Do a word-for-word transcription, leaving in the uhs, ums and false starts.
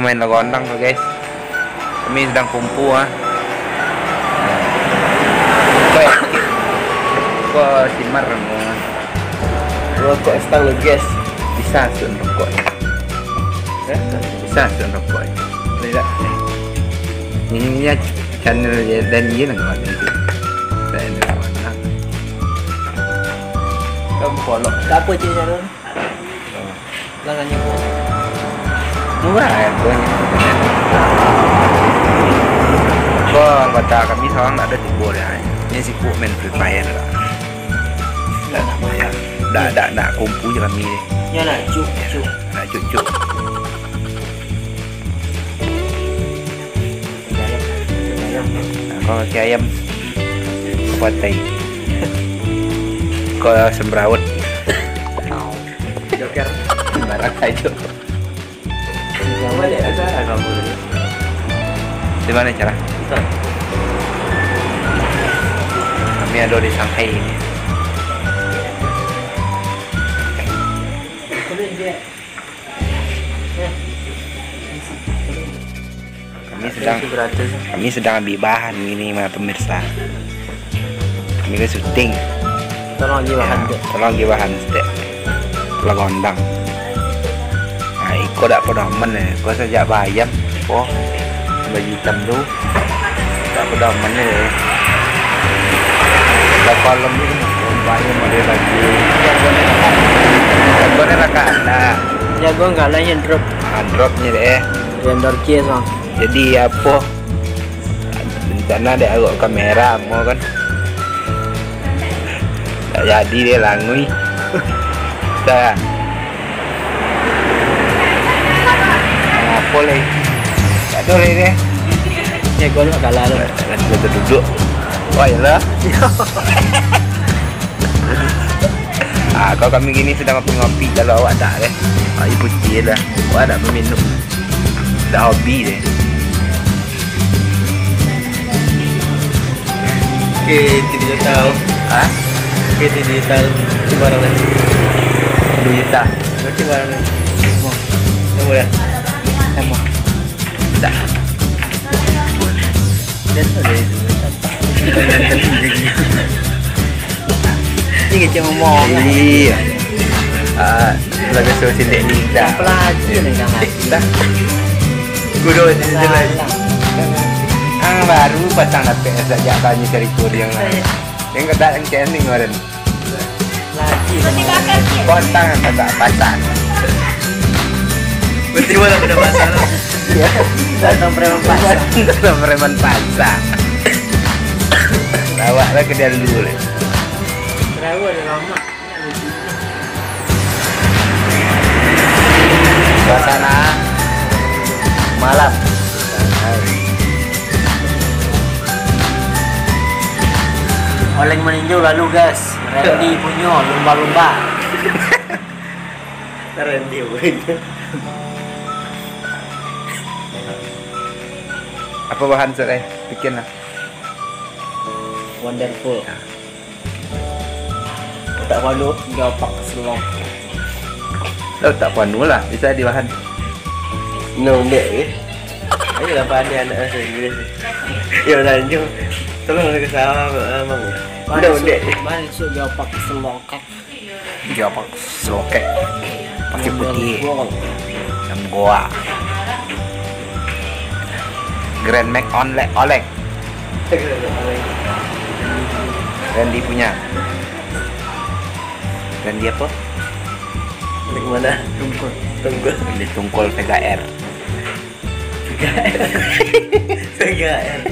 Main lagu ondang tu, guys. Kami sedang kumpul, ah. Kau yakin? Kau simar, rokok stang lo, guys. Bisa sun rokok. Eh? Bisa sun rokok. Boleh tak? Ini ya channel dia dan dia nak buat ni. Dan dia nak buat lah. Kamu kolok. Tak apa, cik, channel. Lah, tanya. Murah ya, tu. Ko anggota kami saurang ndak ado tibo doh. Nyo sibuk main Free Fire lah. Ndak nak bayar. Ndak, ndak, ndak kumpul jo kami ni. Nyo nak cuk, cuk. Ndak cuk, cuk. Nah, ko kaki ayam. Patai. Ko semrawut. Joker. Barang ajo. Di mana cara? Kami ado di Shanghai ini. Kami sedang, kami sedang ambil bahan ini mah, pemirsa. Kami ka syuting. Tolong agiah bahan, ya, tu. Tolong agiah bahan, stek. Lah gondang. Nah, iko dak pedoman eh. Ko sajak bayam, ko baju hitam tu. Dak pedoman eh. Lah kolom ni, lombanya model lagi. Jago ni lah, Kak. Nah. Jago enggak lah yang drop. Ah, dropnya deh. Yang drop case, Bang. Jadi apo? Rencana dek awak kamera mo kan. Tak jadi deh langui. Dah. Apo lagi? Tak ada lagi deh. Ya, gua nak kalah tu. Nanti kita duduk. Wah, iyalah. Ah, kalau kami gini sedang ngopi-ngopi, kalau awak tak deh. Air putih lah. Awak tak meminum. Dah hobi deh. Oke, tidak tahu. Hah? Oke, tidak tahu. Itu barang lagi. Dua juta. Berarti barang lagi. Semua. Semua dah. Sama. Dah. Dah tu dah itu. Ini kecil ngomong. Iya. Ah, lagi so sini ni dah. Pelagi ni kan. Dah. Kudo sini je lah. Ang baru patang dapek sajak tanya cari kuri yang lain. Yang kata yang kini kemarin. Lagi. Patang kata patang. Berarti malah pada pasal. Iya. Datang preman pasar. Datang preman pasar. Bawa lah ke dia dulu. Perahu ada lama. Suasana malam. Oleng meninjau lalu, guys. Randy punyo lumba-lumba. Randy punyo. Apa bahan, Sir, eh? Bikin lah. Wonderful. Ya. Tak malu, gapak selok. Lah, tak panu lah, bisa di bahan. No, ndek, eh. Ayolah, pandai anak bahasa Inggris. Ya, lanjut. Tolong ke sawah, Abang. No, ndek. Masuk gapak selokak. Gapak selokek. Pakai putih. Yang goa. Grand Max on le-, oleng. Randy punya. Randy apa? Randy mana? Tungkul. Tungkul. Randy Tungkul Vega R. Vega R. Vega R.